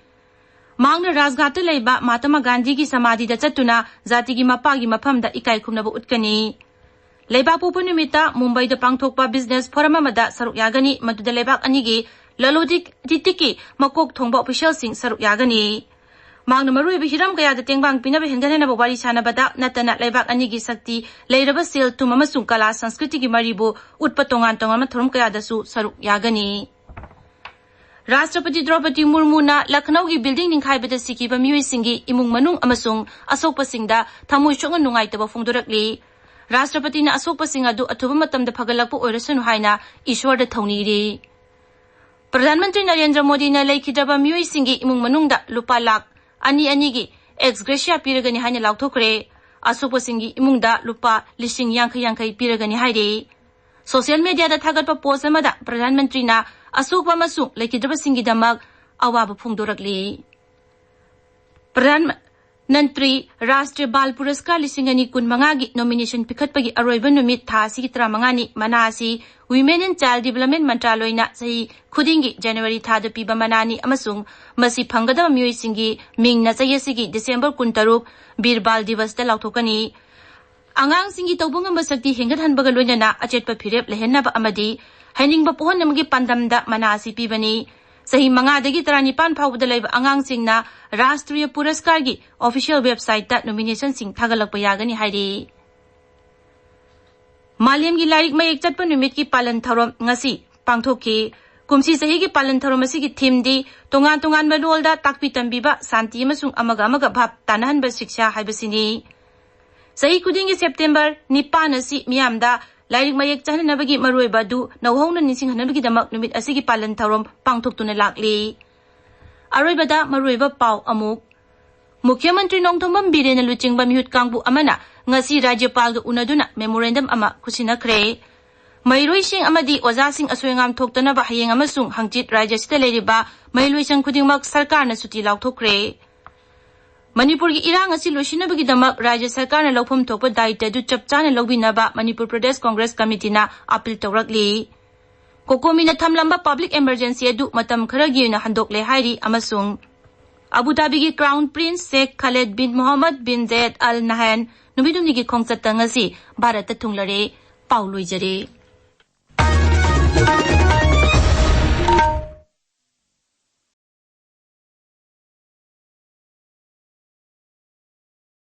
ꯃꯍꯥꯛꯅ ꯔꯥꯖꯘꯥꯠꯇ ꯂꯩꯕ ꯃꯍꯥꯇꯃꯥ ꯒꯥꯟꯙꯤꯒꯤ ꯁꯃꯥꯙꯤꯗ ꯆꯠꯇꯨꯅ ꯖꯥꯇꯤꯒꯤ ꯃꯄꯥꯒꯤ ꯃꯐꯝꯗ ꯏꯀꯥꯏ ꯈꯨꯝꯅꯕ ꯎꯠꯀꯅꯤ꯫ ꯂꯩꯕꯥꯛꯄꯣꯛꯄ ꯅꯨꯃꯤꯠꯇ ꯃꯨꯝꯕꯥꯏꯗ ꯄꯥꯡꯊꯣꯛꯄ business forum ꯑꯃꯗ ꯁꯔꯨꯛ ꯌꯥꯒꯅꯤ, ꯃꯗꯨꯗ ꯂꯩꯕꯥꯛ ꯑꯅꯤꯒꯤ ꯂꯂꯣꯟ ꯏꯇꯤꯛꯀꯤ ꯃꯀꯣꯛ ꯊꯣꯡꯕ officialꯁꯤꯡ ꯁꯔꯨꯛ ꯌꯥꯒꯅꯤ꯫ ꯃꯍꯥꯛꯅ ꯃꯔꯨꯑꯣꯏꯕ ꯍꯤꯔꯝ ꯀꯌꯥꯗ ꯇꯦꯡꯕꯥꯡ ꯄꯤꯅꯕ ꯍꯦꯟꯒꯠꯍꯟꯅꯕ ꯋꯥꯔꯤ ꯁꯥꯅꯕꯗ ꯅꯠꯇꯅ ꯂꯩꯕꯥꯛ ꯑꯅꯤꯒꯤ ꯁꯛꯇꯤ, ꯂꯩꯔꯕ ꯁꯦꯜ ꯊꯨꯝ ꯑꯃꯁꯨꯡ ꯀꯂꯥ ꯁꯪꯁꯀ꯭ꯔꯤꯇꯤꯒꯤ ꯃꯔꯤꯕꯨ ꯎꯠꯄ ꯇꯣꯉꯥꯟ ꯇꯣꯉꯥꯟꯕ ꯊꯧꯔꯝ ꯀꯌꯥꯗꯁꯨ ꯁꯔꯨꯛ ꯌꯥꯒꯅꯤ꯫ ꯔꯥꯁꯇ꯭ꯔꯄꯇꯤ ꯗ꯭ꯔꯧꯄꯗꯤ ꯃꯨꯔꯃꯨꯅ ꯂꯈꯅꯧꯒꯤ building ꯅꯤꯡꯈꯥꯏꯕꯗ ꯁꯤꯈꯤꯕ ꯃꯤꯑꯣꯏꯁꯤꯡꯒꯤ ꯏꯃꯨꯡ ꯃꯅꯨꯡ ꯑꯃꯁꯨꯡ ꯑꯁꯣꯛꯄꯁꯤꯡꯗ ꯊꯃꯣꯏ ꯁꯣꯛꯅ ꯅꯨꯡꯉꯥꯏꯇꯕ ꯐꯣꯡꯗꯣꯔꯛꯂꯤ꯫ ꯔꯥꯁꯇ꯭ꯔꯄꯇꯤꯅ ꯑꯁꯣꯛꯄꯁꯤꯡ ꯑꯗꯨ ꯑꯊꯨꯕ ꯃꯇꯝꯗ ꯐꯒꯠꯂꯛꯄ ꯑꯣꯏꯔꯁꯅꯨ ꯍꯥꯏꯅ ꯏꯁ꯭ꯋꯔꯗ ꯊꯧꯅꯤꯔꯤ꯫ ꯄ꯭ꯔꯙꯥꯟ ꯃꯟꯇ꯭ꯔꯤ ꯅꯔꯦꯟꯗ꯭ꯔ ꯃꯣꯗꯤꯅ ꯂꯩꯈꯤꯗ꯭ꯔꯕ ꯃꯤꯑꯣꯏꯁꯤꯡꯒꯤ ꯏꯃꯨꯡ ꯃꯅꯨꯡꯗ ꯂꯨꯄꯥ ꯂꯥꯈ ꯑꯅꯤ ꯑꯅꯤꯒꯤ ex gratia ꯄꯤꯔꯒꯅꯤ ꯍꯥꯏꯅ ꯂꯥꯎꯊꯣꯛꯈ꯭ꯔꯦ꯫ ꯑꯁꯣꯛꯄꯁꯤꯡꯒꯤ ꯏꯃꯨꯡꯗ ꯂꯨꯄꯥ ꯂꯤꯁꯤꯡ ꯌꯥꯡꯈꯩ ꯌꯥꯡꯈꯩ ꯄꯤꯔꯒꯅꯤ ꯍꯥꯏꯔꯤ꯫ Social mediaꯗ ꯊꯥꯒꯠꯄ post ꯑꯃꯗ ꯄ꯭ꯔꯙꯥꯟ ꯃꯟꯇ꯭ꯔꯤꯅ ꯑꯁꯣꯛꯄ ꯑꯃꯁꯨꯡ ꯂꯩꯈꯤꯗ꯭ꯔꯕꯁꯤꯡꯒꯤꯗꯃꯛ ꯑꯋꯥꯕ ꯐꯣꯡꯗꯣꯔꯛꯂꯤ꯫ ꯄ꯭ꯔꯙꯥꯟ ꯃꯟꯇ꯭ꯔꯤ ꯔꯥꯁꯇ꯭ꯔꯤꯌ ꯕꯥꯜ ꯄꯨꯔꯁꯀꯥꯔ ꯂꯤꯁꯤꯡ ꯑꯅꯤ ꯀꯨꯟꯃꯉꯥꯒꯤ nomination ꯄꯤꯈꯠꯄꯒꯤ ꯑꯔꯣꯏꯕ ꯅꯨꯃꯤꯠ ꯊꯥ ꯑꯁꯤꯒꯤ ꯇꯔꯥꯃꯉꯥꯅꯤ꯫ ꯃꯅꯥ ꯑꯁꯤ Women and Child Development ꯃꯟꯇ꯭ꯔꯥꯂꯣꯏꯅ ꯆꯍꯤ ꯈꯨꯗꯤꯡꯒꯤ ꯖꯅꯋꯥꯔꯤ ꯊꯥꯗ ꯄꯤꯕ ꯃꯅꯥꯅꯤ ꯑꯃꯁꯨꯡ ꯃꯁꯤ ꯐꯪꯒꯗꯕ ꯃꯤꯑꯣꯏꯁꯤꯡꯒꯤ ꯃꯤꯡꯅ ꯆꯍꯤ ꯑꯁꯤꯒꯤ ꯗꯤꯁꯦꯝꯕꯔ ꯀꯨꯟꯇꯔꯨꯛ ꯕꯤꯔ ꯕꯥꯜ ꯗꯤꯕꯁꯇ ꯂꯥꯎꯊꯣꯛꯀꯅꯤ꯫ ꯑꯉꯥꯡꯁꯤꯡꯒꯤ ꯇꯧꯕ ꯉꯝꯕ ꯁꯛꯇꯤ ꯍꯦꯟꯒꯠꯍꯟꯕꯒ ꯂꯣꯏꯅꯅ ꯑꯆꯦꯠꯄ ꯐꯤꯔꯦꯞ ꯂꯩꯍꯟꯅꯕ ꯑꯃꯗꯤ ꯍꯩꯅꯤꯡꯕ ꯄꯣꯛꯍꯟꯅꯕꯒꯤ ꯄꯥꯟꯗꯝꯗ ꯃꯅꯥ ꯑꯁꯤ ꯄꯤꯕꯅꯤ꯫ ꯆꯍꯤ ꯃꯉꯥꯗꯒꯤ ꯇꯔꯥꯅꯤꯄꯥꯟ ꯐꯥꯎꯕꯗ ꯂꯩꯕ ꯑꯉꯥꯡꯁꯤꯡꯅ ꯔꯥꯁꯇ꯭ꯔꯤꯌ ꯄꯨꯔꯁꯀꯥꯔꯒꯤ official websiteꯇ nominationꯁꯤꯡ ꯊꯥꯒꯠꯂꯛꯄ ꯌꯥꯒꯅꯤ ꯍꯥꯏꯔꯤ꯫ ꯃꯥꯂꯦꯝꯒꯤ ꯂꯥꯏꯔꯤꯛ ꯃꯌꯦꯛ ꯆꯠꯄ ꯅꯨꯃꯤꯠꯀꯤ ꯄꯥꯂꯟ ꯊꯧꯔꯝ ꯉꯁꯤ ꯄꯥꯡꯊꯣꯛꯈꯤ꯫ ꯀꯨꯝꯁꯤ ꯆꯍꯤꯒꯤ ꯄꯥꯂꯟ ꯊꯧꯔꯝ ꯑꯁꯤꯒꯤ themeꯗꯤ ꯇꯣꯉꯥꯟ ꯇꯣꯉꯥꯟꯕ ꯂꯣꯜꯗ ꯇꯥꯛꯄꯤ ꯇꯝꯕꯤꯕ, ꯁꯥꯟꯇꯤ ꯑꯃꯁꯨꯡ ꯑꯃꯒ ꯑꯃꯒ ꯚꯥꯞ ꯇꯥꯅꯍꯟꯕ ꯁꯤꯛꯁꯥ ꯍꯥꯏꯕꯁꯤꯅꯤ꯫ ꯆꯍꯤ ꯈꯨꯗꯤꯡꯒꯤ ꯁꯦꯞꯇꯦꯝꯕꯔ ꯅꯤꯄꯥꯟ ꯑꯁꯤ ꯃꯤꯌꯥꯝꯗ ꯂꯥꯏꯔꯤꯛ ꯃꯌꯦꯛ ꯆꯠꯍꯟꯅꯕꯒꯤ ꯃꯔꯨꯑꯣꯏꯕ ꯑꯗꯨ ꯅꯧꯍꯧꯅ ꯅꯤꯡꯁꯤꯡꯍꯟꯅꯕꯒꯤꯗꯃꯛ ꯅꯨꯃꯤꯠ ꯑꯁꯤꯒꯤ ꯄꯥꯂꯟ ꯊꯧꯔꯝ ꯄꯥꯡꯊꯣꯛꯇꯨꯅ ꯂꯥꯛꯂꯤ꯫ ꯑꯔꯣꯏꯕꯗ ꯃꯔꯨꯑꯣꯏꯕ ꯄꯥꯎ ꯑꯃꯨꯛ꯫ ꯃꯨꯈ꯭ꯌ ꯃꯟꯇ꯭ꯔꯤ ꯅꯣꯡꯊꯣꯝꯕꯝ ꯕꯤꯔꯦꯟꯅ ꯂꯨꯆꯤꯡꯕ ꯃꯤꯍꯨꯠ ꯀꯥꯡꯕꯨ ꯑꯃꯅ ꯉꯁꯤ ꯔꯥꯖ꯭ꯌꯄꯥꯜꯒ ꯎꯅꯗꯨꯅ memorandum ꯑꯃ ꯈꯨꯠꯁꯤꯟꯅꯈ꯭ꯔꯦ꯫ ꯃꯍꯩꯔꯣꯏꯁꯤꯡ ꯑꯃꯗꯤ ꯑꯣꯖꯥꯁꯤꯡ ꯑꯁꯣꯏ ꯑꯉꯥꯝ ꯊꯣꯛꯇꯅꯕ ꯍꯌꯦꯡ ꯑꯃꯁꯨꯡ ꯍꯪꯆꯤꯠ ꯔꯥꯖ꯭ꯌꯁꯤꯗ ꯂꯩꯔꯤꯕ ꯃꯍꯩꯂꯣꯏꯁꯪ ꯈꯨꯗꯤꯡꯃꯛ ꯁꯔꯀꯥꯔꯅ ꯁꯨꯇꯤ ꯂꯥꯎꯊꯣꯛꯈ꯭ꯔꯦ꯫ ꯃꯅꯤꯄꯨꯔꯒꯤ ꯏꯔꯥꯡ ꯑꯁꯤ ꯂꯣꯏꯁꯤꯟꯅꯕꯒꯤꯗꯃꯛ ꯔꯥꯖ꯭ꯌ ꯁꯔꯀꯥꯔꯅ ꯂꯧꯐꯝ ꯊꯣꯛꯄ ꯗꯥꯌꯤꯠꯇ ꯑꯗꯨ ꯆꯞ ꯆꯥꯅ ꯂꯧꯕꯤꯅꯕ ꯃꯅꯤꯄꯨꯔ ꯄ꯭ꯔꯗꯦꯁ ꯀꯣꯡꯒ꯭ꯔꯦꯁ ꯀꯃꯤꯇꯤꯅ appeal ꯇꯧꯔꯛꯂꯤ꯫ ꯀꯣꯀꯣꯃꯤꯅ ꯊꯝꯂꯝꯕ public emergency ꯑꯗꯨ ꯃꯇꯝ ꯈꯔꯒꯤ ꯑꯣꯏꯅ ꯍꯟꯗꯣꯛꯂꯦ ꯍꯥꯏꯔꯤ ꯑꯃꯁꯨꯡ Abu ꯙꯥꯕꯤꯒꯤ Crown Prince Sheikh Khaled bin Mohammed bin Zayed Al Nahyan ꯅꯨꯃꯤꯠ ꯍꯨꯝꯅꯤꯒꯤ ꯈꯣꯡꯆꯠꯇ ꯉꯁꯤ ꯚꯥꯔꯠꯇ ꯊꯨꯡꯂꯔꯦ꯫ ꯄꯥꯎ ꯂꯣꯏꯖꯔꯦ꯫